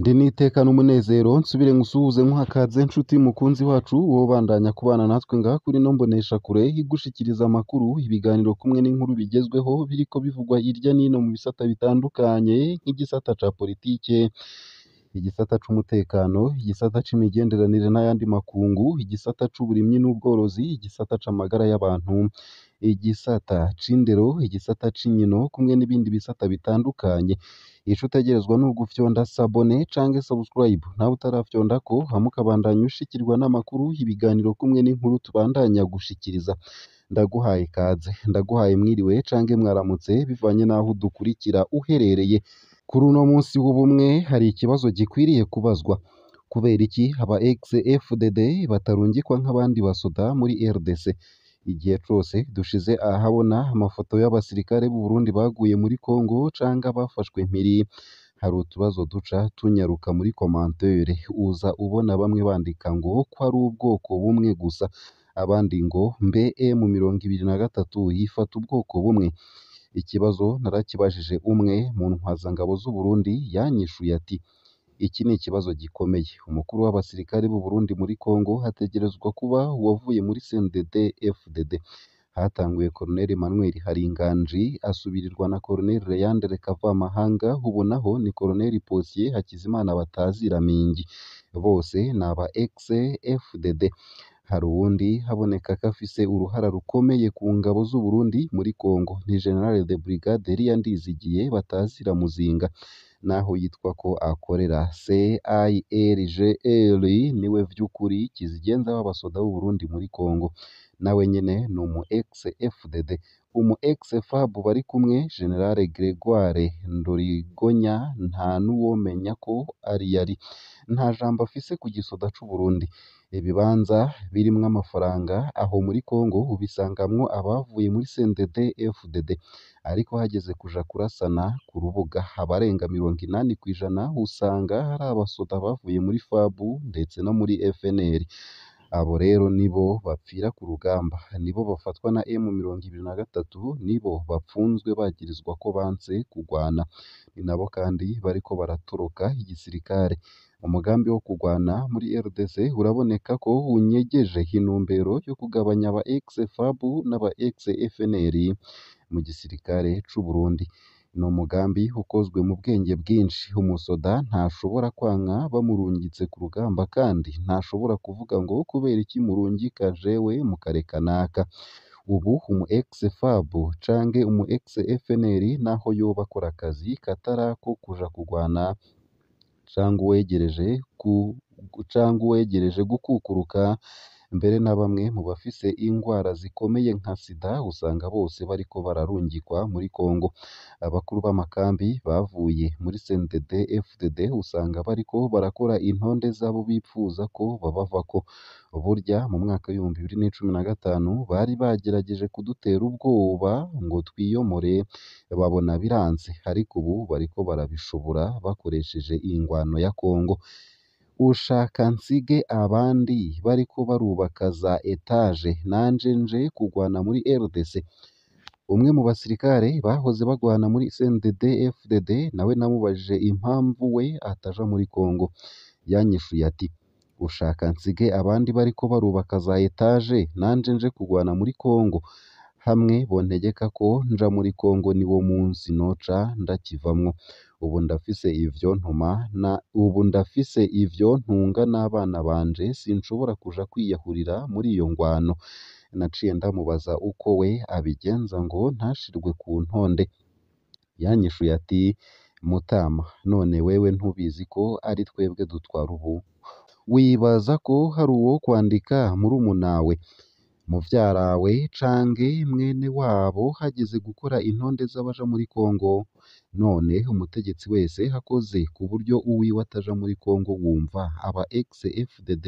Ndi n'iteka n'umunezero nsubire nkusuhuze nkuha kaze nshuti mukunzi wacu wobandanya kubana natwe ngaha kuri ino mboneshakure igushikiriza amakuru, ibiganiro kumwe n'inkuru bigezweho biriko bivugwa hirya n'ino mu bisata bitandukanye nk'igisata ca politike, igisata c'umutekano, igisata c'imigenderanire n'ayandi makungu, igisata c'uburimyi n'ubworozi, igisata c'amagara y'abantu, igisata c'indero, igisata c'inkino kumwe n'ibindi bisata bitandukanye. Ico utegerezwa ni ugufyonda sabone canke subscribe nawe utarafyondako hama ukabandanya ushikirwa n'amakuru, ibiganiro kumwe n'inkuru tubandanya gushikiriza. Ndaguhaye ikaze, ndaguhaye mwiriwe canke mwaramutse bivanye n'aho udukurikira uherereye. Kuri uno munsi w'ubumwe hari ikibazo gikwiriye kubazwa. Kubera iki aba ex-FDD batarungikwa nk'abandi basoda muri RDC? Igihe cose dushize ahabona amafoto y'abasirikare b'u Burundi baguye muri Congo canke abafashwe mpiri, hari utubazo duca tunyaruka muri commentaire. Uza ubona bamwe bandika ngo ko ari ubwoko bumwe gusa, abandi ngo mbe M23 yifata ubwoko bumwe. Ikibazo narakibajije umwe mu ntwazangabo z'u Burundi yanyishuye ati iki ni ikibazo gikomeye. Umukuru w'abasirikare b'u Burundi muri Congo hategerezwa kuba uwavuye muri CNDD FDD. Hatanguye Colonel Emmanuel Haringanji asubirirwa na Colonel Leandre Kavamahanga, ubu naho ni Colonel Posier Hakizimana Bataziramingi. Bose ni aba ex FDD. Hari uwundi haboneka ko afise uruhara rukomeye ku ngabo z'u Burundi muri Congo, ni General de Brigade Elia Ndizigiye Batazira Muzinga, naho yitwa ko akorera CIRGL niwe vy'ukuri kizigenza w'abasoda b'u Burundi muri Congo. Nawe nyene ni umu ex FDD. Umu ex FAB bari kumwe General Gregoire Ndorigonya nta n'uwomenya ko ari yari. Nta jambo afise ku gisoda c'u Burundi. Ibibanza birimwo amafaranga aho muri Congo ubisangamwo abavuye muri CNDD FDD. Ariko hageze kuja kurasana ku rubuga abarenga 80% usanga ari abasoda bavuye muri FAB ndetse no muri FNL. Abo rero nibo bapfira ku rugamba, nibo bafatwa na M23, nibo bapfunzwe bagirizwa ko banse kugwana. Ni nabo kandi bariko baratoroka igisirikare. Umugambi wo kugwana muri RDC uraboneka ko unyegeje intumbero yo kugabanya aba ex-FAB n'aba ex-FNL mu gisirikare c'u Burundi. Ni umugambi ukozwe mu bwenge bwinshi. Umusoda ntashobora kwanka bamurungitse ku rugamba kandi ntashobora kuvuga ngo kubera iki murungika jewe mukareka naka. Ubu umu ex-FAB canke umu ex-FNL naho yoba akora akazi katari ako kuja kugwana canke uwegereje gukukuruka, mbere na bamwe mu bafise ingwara zikomeye nka sida usanga bose bariko bararungikwa muri Congo. Abakuru b'amakambi bavuye muri CNDD FDD usanga bariko barakora intonde z'abo bipfuza ko babavako. Burya mu mwaka w'2015 bari bagerageje kudutera ubwoba ngo twiyomore, babona biranse, ariko ubu bariko barabishobora bakoresheje ingwano ya Congo. Ushaka nsige abandi bariko barubaka za etage nanje nje kugwana muri RDC? Umwe mu basirikare bahoze bagwana muri CNDD FDD nawe namubajije impamvu we ataja muri Congo. Yanyishuye ati ushaka nsige abandi bariko barubaka za etage nanje nje kugwana muri Congo? Hamwe bontegeka ko nja muri Congo niwo munsi noca ndakivamwo. Ubu ndafise ivyo ntuma na ubu ndafise ivyo ntunga n'abana banje sinshobora kuja kwiyahurira muri iyo ngwano. Naciye ndamubaza uko we abigenza ngo ntashirwe ku ntonde. Yanyishuye ati mutama none wewe ntubizi ko ari twebwe dutwara ubu? Wibaza ko hari uwo kwandika murumunawe, muvyarawe canke mwene wabo hageze gukora intonde z'abaja muri Congo? None umutegetsi wese akoze ku buryo uwiwe ataja muri Congo wumva aba ex-FDD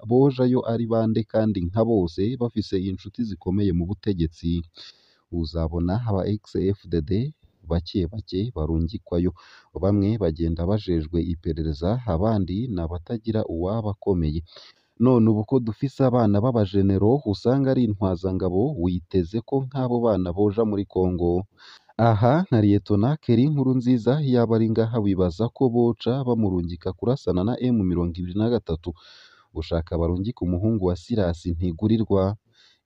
bojayo ari bande kandi nka bose bafise inshuti zikomeye mu butegetsi? Uzabona aba ex-FDD bake bake barungikwayo, bamwe bagenda bajejwe iperereza, abandi ni abatagira uwabakomeye. None ubu ko dufise abana b'abajenero usanga ari intwazangabo, witeze ko nk'abo bana boja muri Congo? Aha nka Liyetona Kelly Nkurunziza yaba ari ngaha wibaza ko boca bamurungika kurasana na M23, ushaka barungike umuhungu wa Silas Ntigurirwa?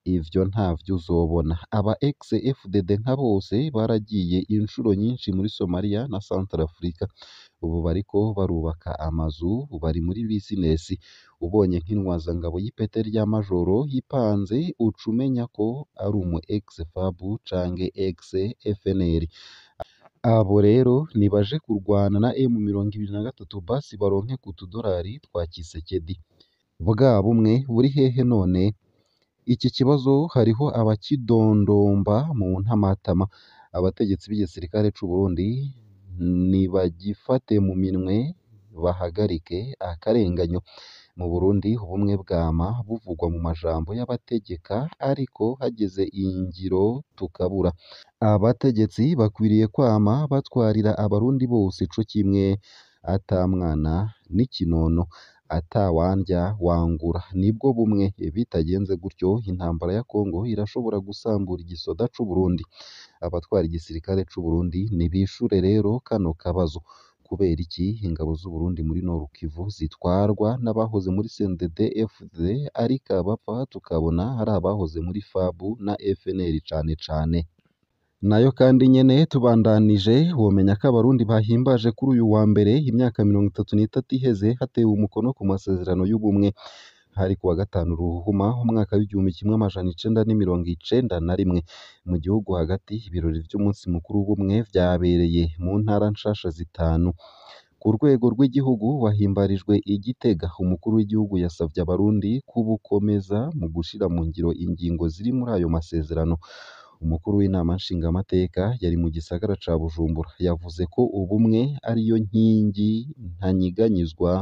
Ivyo ntavyo uzobona. Aba ex-FDD nka bose baragiye incuro nyinshi muri Somalia na Centrafrica, ubu bariko barubaka amazu, bari muri bizinesi. Ubonye nk'intwazangabo y'ipete rya majoro ipanze uca umenya ko ari umu ex-FAB canke ex-FNL. Abo rero nibaje kurwana na M23 basi baronke ku tudorari twa Tshisekedi. Bwa bumwe buri hehe none? Iki kibazo hariho abakidondomba mu ntamatama. Abategetsi b'igisirikare c'u Burundi nibagifate mu minwe bahagarike akarenganyo. Mu Burundi ubumwe bwama buvugwa mu majambo y'abategeka ariko hageze ingiro tukabura. Abategetsi bakwiriye kwama batwarira abarundi bose co kimwe, ata mwana n'ikinono, ata wandya wangura. Nibwo bumwe. Bitagenze gutyo intambara ya Congo irashobora gusambura igisoda c'u Burundi. Abatwara igisirikare c'u Burundi nibishure rero kano kabazo: kubera iki ingabo z'u Burundi muri Nord Kivu zitwarwa n'abahoze muri CNDD-FDD ariko abapfa tukabona ari abahoze muri FAB na FNL cane cane? Nayo kandi nyene tubandanije womenya ko abarundi bahimbaje kuri uyu wa mbere imyaka 33 iheze hatewe umukono ku masezerano y'ubumwe. Hari kuwa gatanu Ruhuhuma umwaka w'1991. Mu gihugu hagati ibirori vy'umunsi mukuru w'ubumwe vyabereye mu ntara nshasha zitanu. Ku rwego rw'igihugu wahimbarijwe i Gitega. Umukuru w'igihugu yasavye abarundi kubukomeza mu gushira mu ngiro ingingo ziri muri ayo masezerano. Umukuru w'inama nshingamateka yari mu gisagara ca Bujumbura yavuze ko ubumwe ariyo nkingi ntanyiganyizwa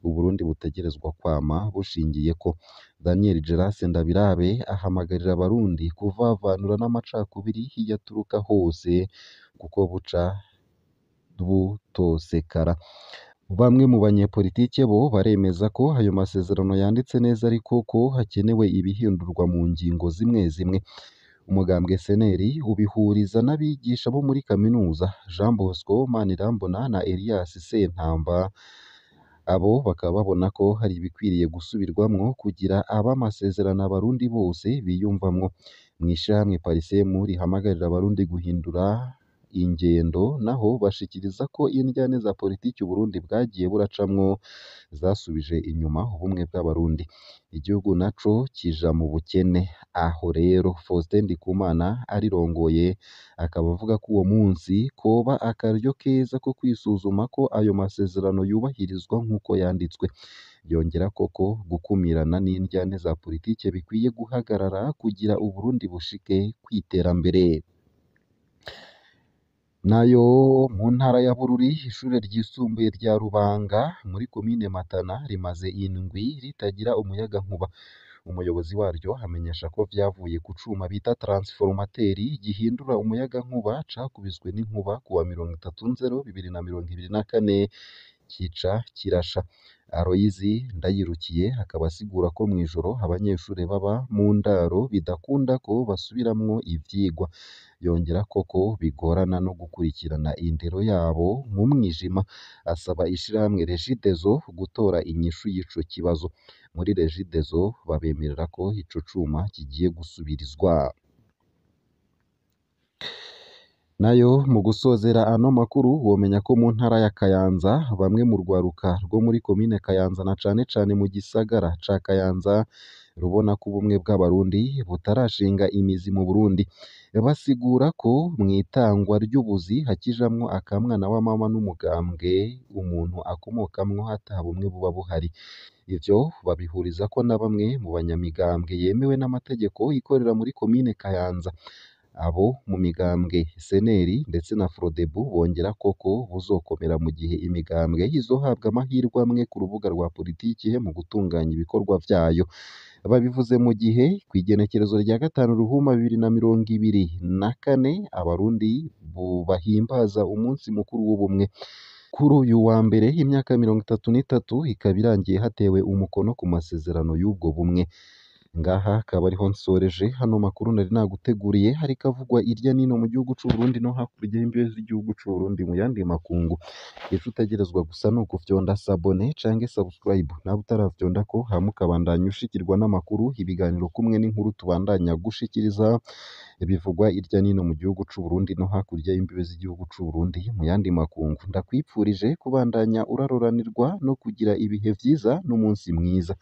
Uburundi butegerezwa kwama bushingiyeko. Daniel Gerase Ndabirabe ahamagarira abarundi kuvavanura n'amacakubiri iyo aturuka hose kuko buca butosekara. Bamwe mu banyepolitike bo baremeza ko ayo masezerano yanditse neza ariko ko hakenewe ibihindurwa mu ngingo zimwe zimwe. Umugambwe SNL ubihuriza n'abigisha bo muri kaminuza Jean Bosco Manirambona na Elias Sentamba. Abo bakaba babona ko hari ibikwiriye gusubirwamwo kugira abe amasezerano abarundi bose biyumvamwo. Mw'ishirahamwe Parisemu rihamagarira abarundi guhindura ingendo naho bashikiriza ko indyane za politiki Uburundi bwagiye buracamwo zasubije inyuma ubumwe bw'abarundi. Igihugu naco kija mu bukene. Aho rero Faustin Ndikumana arirongoye akaba avuga ko uwo munsi koba akaryo keza ko kwisuzuma ko ayo masezerano yubahirizwa nk'uko yanditswe. Yongerako ko gukumirana n'indyane za politike bikwiye guhagarara kugira Uburundi bushike kw'iterambere. Nayo mu ntara ya Bururi ishure ryisumbuye rya Rubanga muri komine Matana rimaze indwi ritagira umuyagankuba. Umuyobozi waryo amenyesha ko vyavuye ku cuma bita transformateur gihindura umuyagankuba cakubiswe n'inkuba kuwa 30/0/2024 kica kirasha. Aloyizi Ndayirukiye akaba asigura ko mw'ijoro abanyeshure baba mu ndaro bidakunda ko basubiramwo ivyigwa. Yongerako ko bigorana no gukurikirana indero yabo mu mwijima. Asaba ishirahamwe Regideso gutora inyishu y'ico kibazo. Muri Regideso babemerera ko ico cuma kigiye gusubirizwa. Nayo mu gusozera ano makuru womenya ko mu ntara ya Kayanza bamwe mu rwaruka rwo muri komine Kayanza na cane cane mu gisagara ca Kayanza rubona ko ubumwe bw'abarundi butarashinga imizi mu Burundi. Basigura ko mw'itangwa ry'ubuzi hakijamwo akamwana wa mama n'umugambwe umuntu akomokamwo ata bumwe buba buhari. Ivyo babihurizako na bamwe mu banyamigambwe yemewe n'amategeko ikorera muri komine Kayanza. Abo mu migambwe SNL ndetse na Frodebu bongerako ko buzokomera mu gihe imigambwe izohabwa amahirwe amwe ku rubuga rwa politike mu gutunganya ibikorwa vyayo. Babivuze mu gihe kw'igenekerezo rya 5 Ruhuma 2024 abarundi bahimbaza umunsi mukuru w'ubumwe. Kuri uyu wa mbere imyaka 33 ikaba irangiye hatewe umukono ku masezerano y'ubwo bumwe. Ngaha akaba ariho nsoreje hano makuru nari naguteguriye, hariko avugwa irya nino mu gihugu c'u Burundi no hakurya y'imbibe z'igihugu c'u Burundi mu yandi makungu. Ico utegerezwa gusa ni ukufyonda sabone canke subscribe nawe utaravyondako, hama ukabandanya ushikirwa n'amakuru, ibiganiro kumwe n'inkuru tubandanya gushikiriza bivugwa irya nino mu gihugu c'u Burundi no hakurya y'imbibe z'igihugu c'u Burundi mu yandi makungu. Ndakwipfurije kubandanya uraroranirwa no kugira ibihe vyiza n'umunsi mwiza.